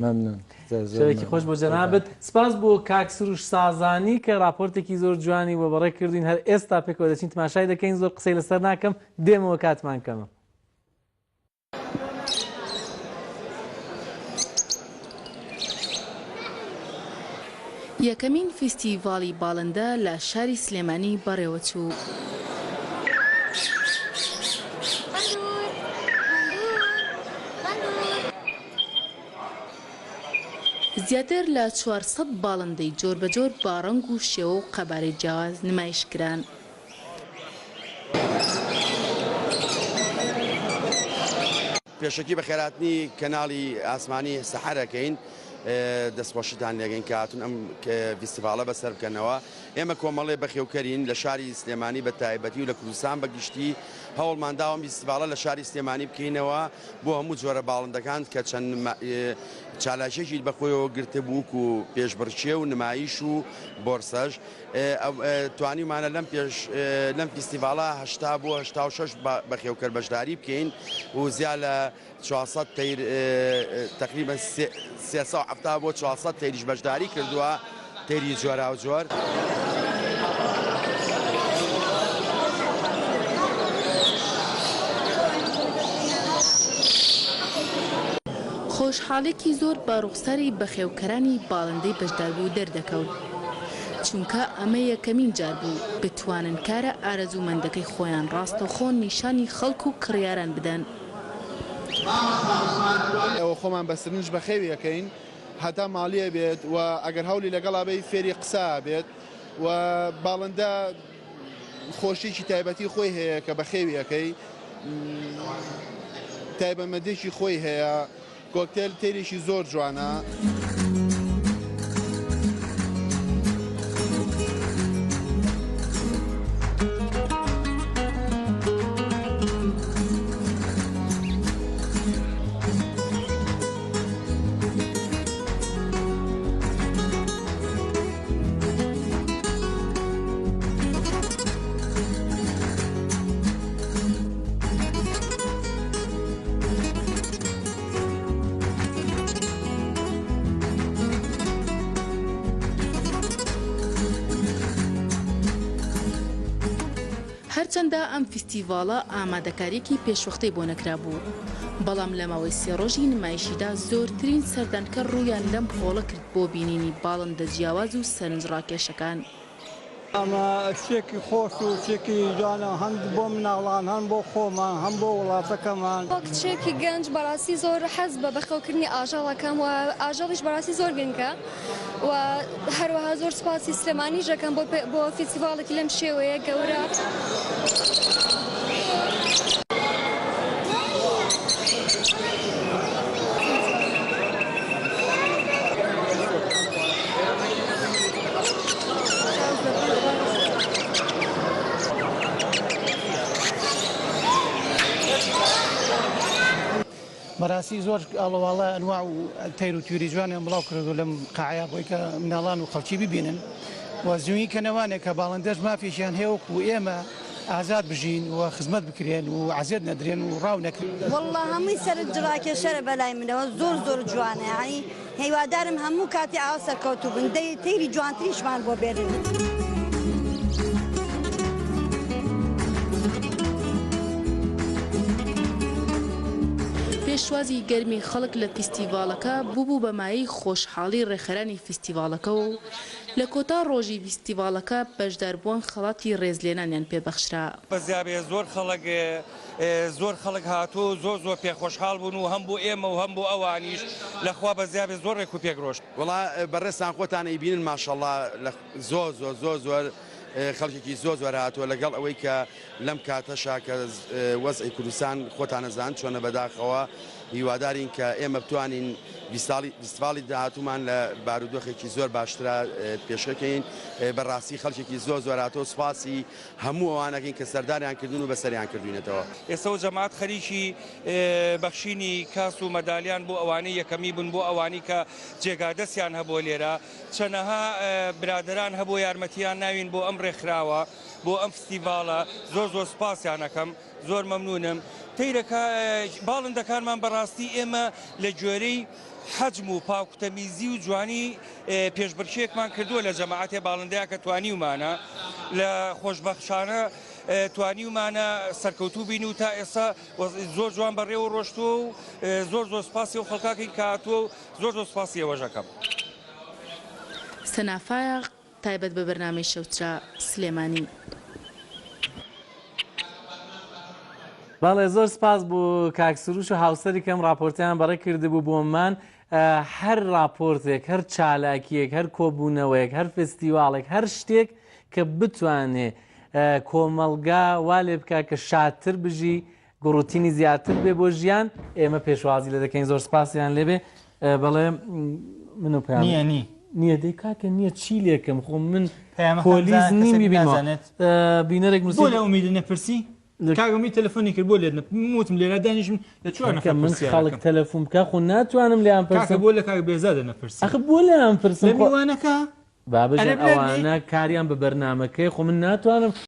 ممنون. شەوێکی خۆش بۆ جەنابت. سپاس بۆ کاک سروش سازانی کە ڕاپۆرتێکی زۆر جوانی بۆ بەڕێ کردوین، هەر ئێستا پێکەوە دەچین تماشای دەکەین، زۆر قسەی لەسەر ناکەم، دێمەوە کاتمان کەمە. یەکەمین فیستیڤاڵی باڵندە لە شاری سلێمانی بەڕێوەچوو. زیاتر لە 400 باڵندەی جۆربەجۆر بە ڕەنگ و شێوە و قەبارەی جیاواز نمایش کران. پێشەکی بەخێرهاتنی کەناڵی ئاسمانی سەحەر ئەکەین، دەستخۆشیتان لێگەین کە هاتوون ئەم ڤیستیڤاڵە بەسەر بکەنەوە. ئێمە کۆمەڵێ بەخێوکەرین لە شاری سلێمانی بە تایبەتی و لە کوردستان بە گشتی، هەوڵمان داوە ئەم ڤیستیڤاڵە لە شاری سلێمانی بکەینەوە بۆ هەموو جۆرە باڵندەکان کە چەند چالاکیەکی بەخۆیەوە گرتبوو وەکو پێشبڕکێ و نمایش و بۆرسەش. توانیومانە لەم پێش لەم فیستیڤاڵە 80 بۆ 86 بەخێوکەر بەشداری بکەین و زیا لە 400 تەیر تقریبا 370 بۆ 400 تەیریش بەشداری کردووە تەیری جۆراوجۆر. خۆشحاڵیەکی زۆر بە ڕوخساری بەخێوکەرانی باڵندەی بەشداربوو دەردەکەوت، چونکە ئەمە یەکەمین جار بوو بتوانن کارە ئارەزوومەندەکەی خۆیان ڕاستەوخۆ نیشانی خەڵک و کڕیاران بدەن. ئەوە خۆمان بە سرنج بەخێوی ئەکەین هەتا ماڵیە بێت و ئەگەر هەوڵی لەگەڵا بەی فێری قسە ئەبێت و باڵندە خۆشیەکی تایبەتی خۆی هەیە کە بەخێوی ئەکەی تایبەمەندێکی خۆی هەیە کۆکتێل تەیرێکی زۆر جوانە. هەرچەندە ئەم فیستیڤاڵە ئامادەکارییەکی پێشوەختەی بۆ نەکرابوو، بەڵام لە ماوەی سێ ڕۆژی نمایشیدا زۆرترین سەردانکەر ڕوویان لەم هۆڵە کرد بۆ بینینی باڵندە جیاواز و سەرنجڕاکێشەکان. ئەمە شتێکی خۆش و شتێکی جوانە هەم بۆ مناڵان هەم بۆ خۆمان هەم بۆ وڵاتەکەمان. بۆ کچێکی گەنج بەڕاستی زۆر حەز بە بەخێوکردنی ئاژەڵ ئەکەم و ئاژەڵیش بەڕاستی زۆر گرنگە و هەروەها زۆر سوپاسی سلێمانیش ئەکەم بۆ فیستیڤاڵێکی لەم شێوەیە گەورە. بەراستی زۆر ئاڵۆواڵە ئەنواع و تەیر و تویری جوانیان بڵاو کردو لەم قاعەیە بۆی کە مناڵان و خەڵکی ببینن و زووی کە نەوانێک کە باڵندەش مافێکیان هەیە وەکو ئێمە ئازاد بژین و خزمەت بکرێن و عەزێت نەدرێن و ڕاو نەکرێن. وەڵڵا هەمووی سەرنجڕاکێشەرە بەلای منەوە زۆر زۆر جوانە یانی هیوادارم هەموو کاتی ئاوا سەرکەوتوو بن دەی تەیری جوانتریشمان بۆ بێنن. پێشوازی گەرمی خەڵک لە فیستیڤاڵەکە بووبوو بە مایەی خۆشحاڵی ڕێکخەرانی فیستیڤاڵەکە و لە کۆتا ڕۆژی ڤیستیڤاڵەکە بەشداربووان خەڵاتی ڕێزلێنانیان پێبەخشرا. بەزیابێ زۆر خەڵک زۆر خەڵک هاتوو زۆر زۆر پێ خۆشحاڵ بوون و هەم بۆ ئێمە و هەم بۆ ئەوانیش لە خوا بەزیابێ زۆر ڕێک و پێک ڕۆشت. وەڵا بەڕێزتان خۆتان ئەیبینن ماشەڵا لە زۆر زۆر زۆر زۆر خەڵکێکی زۆر زۆر هاتووە لەگەڵ ئەوەی کە لەم کاتەشا کە وەزعی کوردستان خۆتان ئەزانن چۆنە بەداخەوە هیوادارین کە ئێمە بتوانین ڤیستڤاڵی داهاتوومان لە بارودۆخێکی زۆر باشترا پێشکەکەین بەڕاستی خەڵکێکی زۆر زۆر هاتووە سوپاسی هەموو ئەوانەکەین کە سەردانیان کردوون و بەسەریان کردوینەتەوە. ئێستا و جەماعەت خەریکی بەخشینی کاس و مەدالیان بۆ ئەوانەی یەکەمی بوون بۆ ئەوانی کە جێگا دەستیان هەبووە لێرە چەنەها برادەران هەبوو یارمەتیان ناوین بۆ ئەم ڕێکخراوە. بۆ ئەم فستیڤاڵە زۆر زۆر سوپاسیان ئەکەم زۆر مەمنونم تەیرەکە باڵندەکانمان بەڕاستی ئێمە لە گوێرەی حەجم و پاکوتەمیزی و جوانی پێشبڕکێکمان کردووە لە جەماعەتێ باڵندەیە کە توانیومانە لە خۆشبەخشانە توانیومانە سەرکەوتوو بین و تا ئێستا زۆر جوان بەڕێوە ڕۆشتووە و زۆر زۆر سپاسی و خەڵکاکەین کە هاتووە و زۆر زۆر سپاسی ئێوەش ئەکەم. سەنا فایەق، تایبەت بە بەرنامەی شەوچرا، سلێمانی. بەڵێ زۆر سپاس بۆ کاک سروش و هاوسەری کەم ڕاپۆرتیان بەڕێ کردبوو بۆمان هەر ڕاپۆرتێک هەر چالاکیەک هەر کۆبوونەوەیەک هەر فستیواڵێک هەر شتێک کە بتوانێ کۆمەڵگا وا لێ بکە کە شادتر بژی گوڕوتینی زیاتر بێ بۆ ژیان ئێمە پێشوازی لێ دەکەین زۆر سپاسیان لێبێ بەڵێ من و پەیام نییە نی نییە دەی کاکە نییە چی لێکەم خۆ من پەیامەکان پۆلیس زانێت، نیم کەسێک بیبینمەوە نازانێت. بینەرێک بۆ نووسی لە ئومیدە نەپرسی کاک ئومید تەلەفۆنی کرد بۆ لێت نە وتم لێرە دانیشم لە چوار کاکە نەفەر من پرسیار خەڵک ئەکەم. تەلەفۆن بکا خۆ ناتوانم لێیان کاکە پرسم بۆ لە کاک بێزادە نەپرسی ئەخ بۆ لێیان پرسم لە خۆ میوانەکە بابە ئەرێ گیان بلێت نی ئەوانە کاریان بە بەرنامەکەی خۆ من ناتوانم.